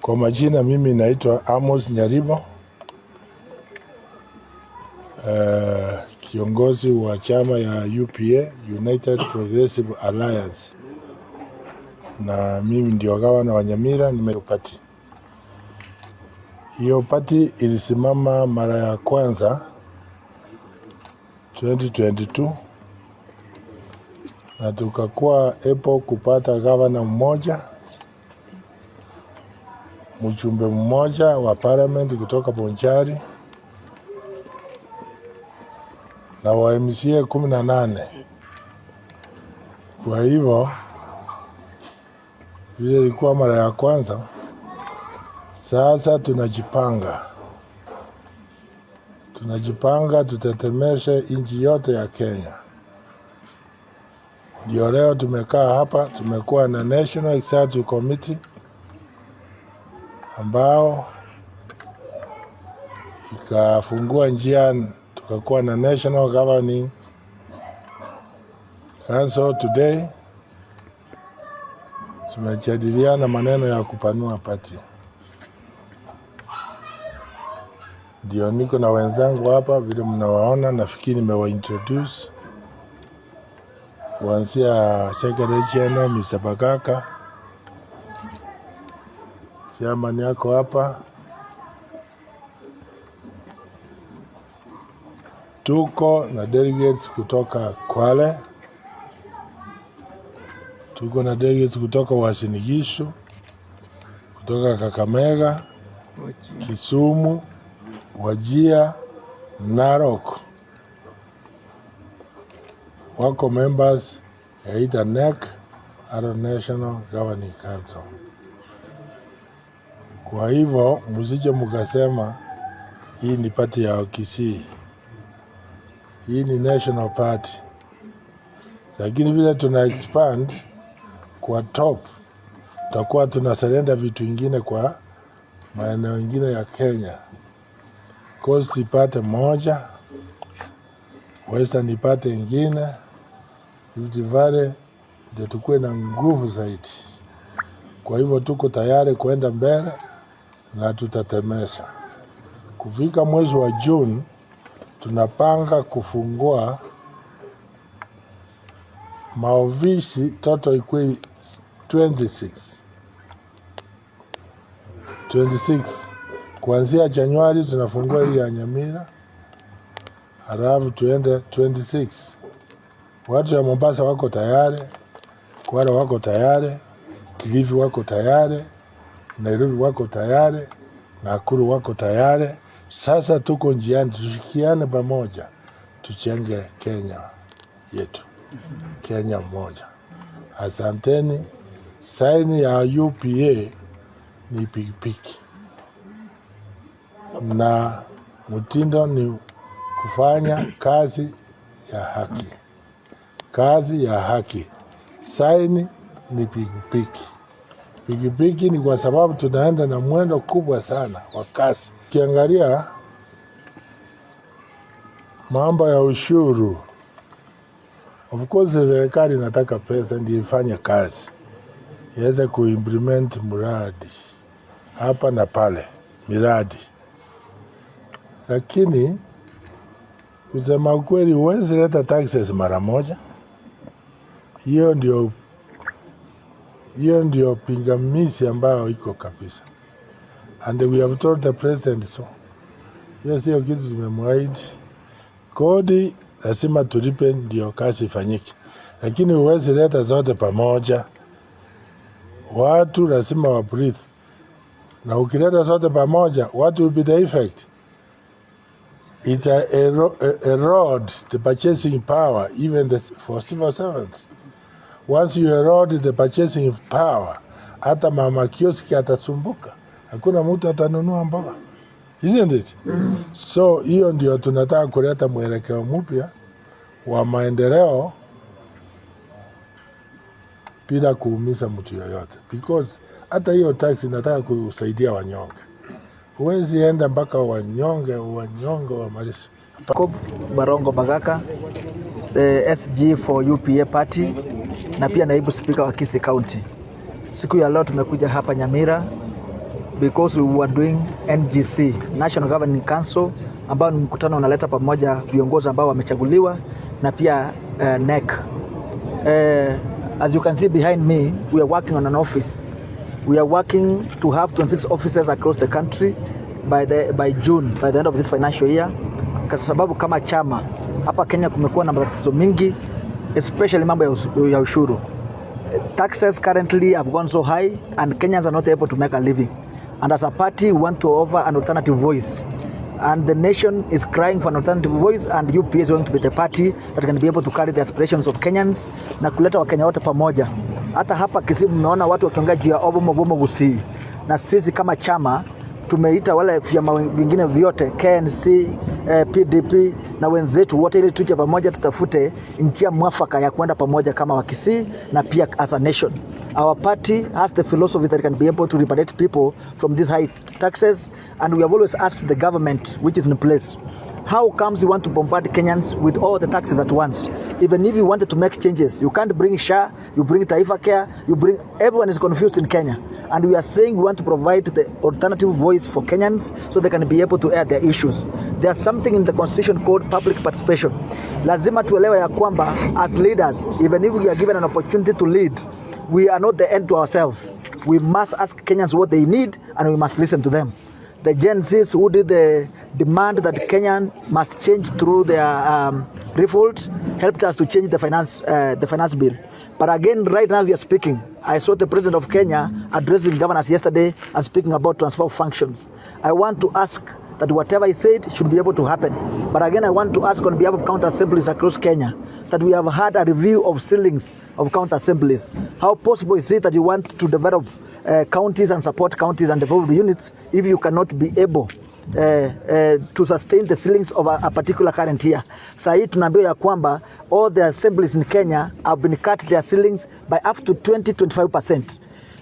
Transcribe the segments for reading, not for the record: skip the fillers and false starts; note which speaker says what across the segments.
Speaker 1: Kwa majina mimi naitwa Amos Nyaribo, kiongozi wa chama ya UPA, United Progressive Alliance, na mimi ndio gavana wa Nyamira. Nimepati hiyo party ilisimama mara ya kwanza 2022 na tukakuwa able kupata gavana mmoja, mjumbe mmoja wa parliament kutoka Bonchari na wa MCA 18. Kwa hivyo vile ilikuwa mara ya kwanza, sasa tunajipanga tutetemeshe nchi yote ya Kenya. Ndio leo tumekaa hapa, tumekuwa na National Executive Committee ambao ikafungua njia, tukakuwa na National Governing Council. Today tumejadiliana maneno ya kupanua party. Ndio niko na wenzangu hapa, vile mnawaona, nafikiri nimewa-introduce kuanzia Secretary General Mr. Bagaka, chairman yako hapa. Tuko na delegates kutoka Kwale, tuko na delegates kutoka Uasin Gishu, kutoka Kakamega, Kisumu, Wajir, Narok. Wako members ya either NEC au National Governing Council. Kwa hivyo msije mkasema hii ni party ya Kisii, hii ni national party, lakini vile tuna expand kwa top, tutakuwa tuna surrender vitu vingine kwa maeneo mengine ya Kenya. Coast ipate moja, Western ipate ingine, Rift Valley ndio tukue na nguvu zaidi. Kwa hivyo tuko tayari kuenda mbele na tutatemesha. Kufika mwezi wa June tunapanga kufungua maofisi total ikuwe 26. 26. Kuanzia Januari tunafungua hii ya Nyamira, halafu tuende 26. Watu ya Mombasa wako tayari, Kwale wako tayari, Kilifi wako tayari, Nairobi wako tayari, Nakuru wako tayari. Sasa tuko njiani, tushikiane pamoja, tuchenge Kenya yetu, Kenya moja. Asanteni. Saini ya UPA ni pikipiki na mtindo ni kufanya kazi ya haki, kazi ya haki. Saini ni pikipiki. Pikipiki ni kwa sababu tunaenda na mwendo kubwa sana wa kasi. Ukiangalia mambo ya ushuru, of course serikali inataka pesa ndio ifanye kazi, iweze kuimplement mradi hapa na pale, miradi. Lakini kusema ukweli, huwezi leta taxes mara moja. Hiyo ndio pingamizi ambayo iko kabisa, and we have told the president so. Hiyo sio kitu tumemwahidi. Kodi lazima tulipe ndio kazi ifanyike, lakini huwezi leta zote pamoja. Watu lazima wa breathe, na ukileta zote pamoja, what will be the effect? It erode the purchasing power even for civil servants. Once you erode the purchasing power, hata mama kioski atasumbuka, hakuna mtu atanunua mboga, isn't it? So hiyo ndio tunataka kuleta mwelekeo mpya wa maendeleo bila kuumiza mtu yoyote, because hata hiyo tax inataka kusaidia wanyonge. Huwezi enda mpaka wanyonge wamalize.
Speaker 2: Jacob Barongo Bagaka, the SG for UPA party na pia naibu spika wa Kisii County. Siku ya leo tumekuja hapa Nyamira because we were doing NGC, National Governing Council, ambao ni mkutano unaleta pamoja viongozi ambao wamechaguliwa na pia NEC. As you can see behind me, we are working on an office. We are working to have 26 offices across the country by June, by the end of this financial year. Kwa sababu kama chama hapa Kenya kumekuwa na matatizo mingi, especially mambo ya ushuru. Taxes currently have gone so high and Kenyans are not able to make a living. And as a party, we want to offer an alternative voice. And the nation is crying for an alternative voice, and UPA is going to be the party that can be able to carry the aspirations of Kenyans na kuleta Wakenya wote pamoja. Hata hapa Kisii mmeona watu wakiongea juu ya Obomo Bomo Gusii, na sisi kama chama tumeita wale vyama vingine vyote KNC, PDP na wenzetu wote ili tuje pamoja tutafute njia mwafaka ya kuenda pamoja kama Wakisii na pia as a nation. Our party has the philosophy that can be able to liberate people from these high taxes, and we have always asked the government which is in place, how comes you want to bombard Kenyans with all the taxes at once? Even if you wanted to make changes, you can't bring SHA, you bring Taifa Care, you bring, everyone is confused in Kenya. And we are saying we want to provide the alternative voice for Kenyans so they can be able to air their issues. There's something in the constitution called public participation. Lazima tuelewe ya kwamba as leaders, even if we are given an opportunity to lead, we are not the end to ourselves. We must ask Kenyans what they need and we must listen to them. The Gen Zs who did the demand that Kenyan must change through their revolt helped us to change the finance bill. But again, right now we are speaking. I saw the president of Kenya addressing governors yesterday and speaking about transfer of functions. I want to ask that whatever he said should be able to happen. But again, I want to ask on behalf of county assemblies across Kenya that we have had a review of ceilings of county assemblies. How possible is it that you want to develop counties and support counties and develop units if you cannot be able to sustain the ceilings of a particular current year? Saa hii tunaambiwa ya kwamba all the assemblies in Kenya have been cut their ceilings by up to 20 25%.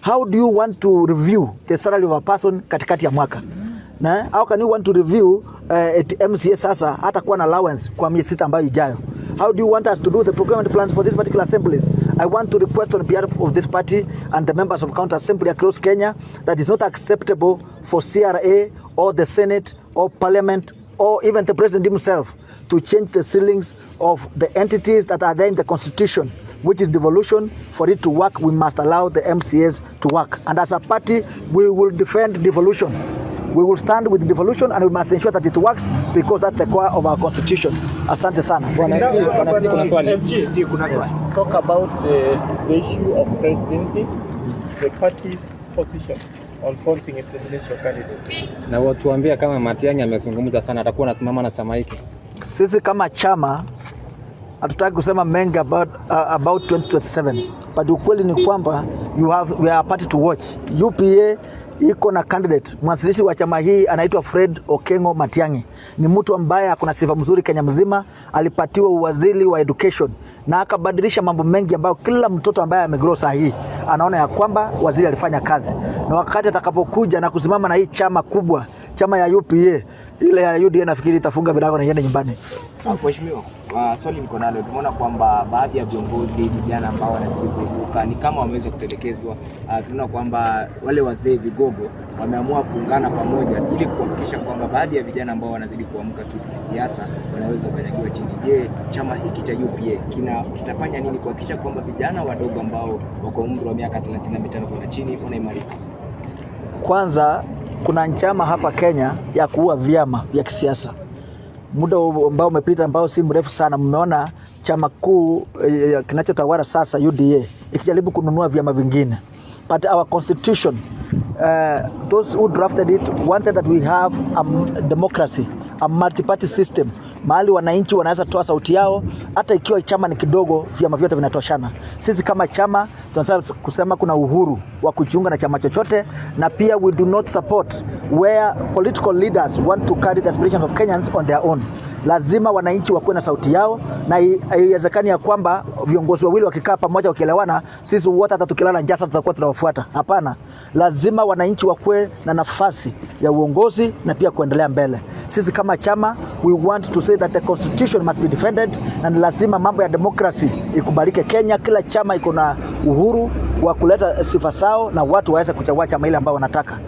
Speaker 2: How do you want to review the salary of a person katikati ya mwaka? Na how can you want to review at MCA sasa hata kuwa na allowance kwa miezi 6 ambayo ijayo? How do you want us to do the procurement plans for these particular assemblies? I want to request on behalf of this party and the members of county assembly across Kenya that it's not acceptable for CRA or the Senate or Parliament or even the president himself to change the ceilings of the entities that are there in the constitution, which is devolution. For it to work, we must allow the MCAs to work. And as a party, we will defend devolution. We will stand with devolution and we must ensure that it works because that's the core of our constitution. Asante sana.
Speaker 3: Bwana SG, Bwana SG, kuna swali.
Speaker 4: SG,
Speaker 3: kuna swali.
Speaker 4: Talk about the issue of presidency, the party's position on fronting a presidential candidate.
Speaker 3: Na watuambia kama Matiang'i amezungumza sana, atakuwa anasimama na chama hiki.
Speaker 2: Sisi kama chama hatutaki kusema mengi about 2027, but ukweli ni kwamba we are a party to watch. UPA iko na candidate. Mwanzilishi wa chama hii anaitwa Fred Okengo Matiang'i, ni mtu ambaye akona sifa mzuri Kenya mzima. Alipatiwa uwaziri wa education na akabadilisha mambo mengi ambayo kila mtoto ambaye amegrow saa hii anaona ya kwamba waziri alifanya kazi, na wakati atakapokuja na kusimama na hii chama kubwa, chama ya UPA, ile ya UDA nafikiri itafunga virago na iende nyumbani.
Speaker 5: Mheshimiwa, swali niko nalo, tumeona kwamba baadhi ya viongozi vijana ambao wanazidi kuibuka ni kama wameweza kutelekezwa. Tunaona kwamba wale wazee vigogo wameamua kuungana pamoja ili kuhakikisha kwamba baadhi ya vijana ambao wanazidi kuamka kisiasa wanaweza kukanyagiwa chini. Je, chama hiki cha UPA kitafanya nini kuhakikisha kwamba vijana wadogo ambao wako umri wa miaka 35 kwenda chini wanaimarika?
Speaker 2: Kwanza kuna njama hapa Kenya ya kuua vyama vya kisiasa. Muda ambao umepita ambao si mrefu sana, mmeona chama kuu kinachotawala sasa UDA ikijaribu kununua vyama vingine, but our constitution, those who drafted it wanted that we have a democracy, a multi-party system, mahali wananchi wanaweza toa sauti yao, hata ikiwa chama ni kidogo, vyama vyote vinatoshana. Sisi kama chama tunataka kusema kuna uhuru wa kujiunga na chama chochote, na pia we do not support where political leaders want to carry the aspirations of Kenyans on their own. Lazima wananchi wakuwe na sauti yao, na haiwezekani ya kwamba viongozi wawili wakikaa pamoja wakielewana, sisi wote hata tukilala njaa tutakuwa tunawafuata. Hapana, lazima wananchi wakuwe na nafasi ya uongozi na pia kuendelea mbele. Sisi kama chama we want to say that the constitution must be defended, na ni lazima mambo ya democracy ikubalike Kenya. Kila chama iko na uhuru wa kuleta sifa zao na watu waweze kuchagua chama ile ambayo wanataka.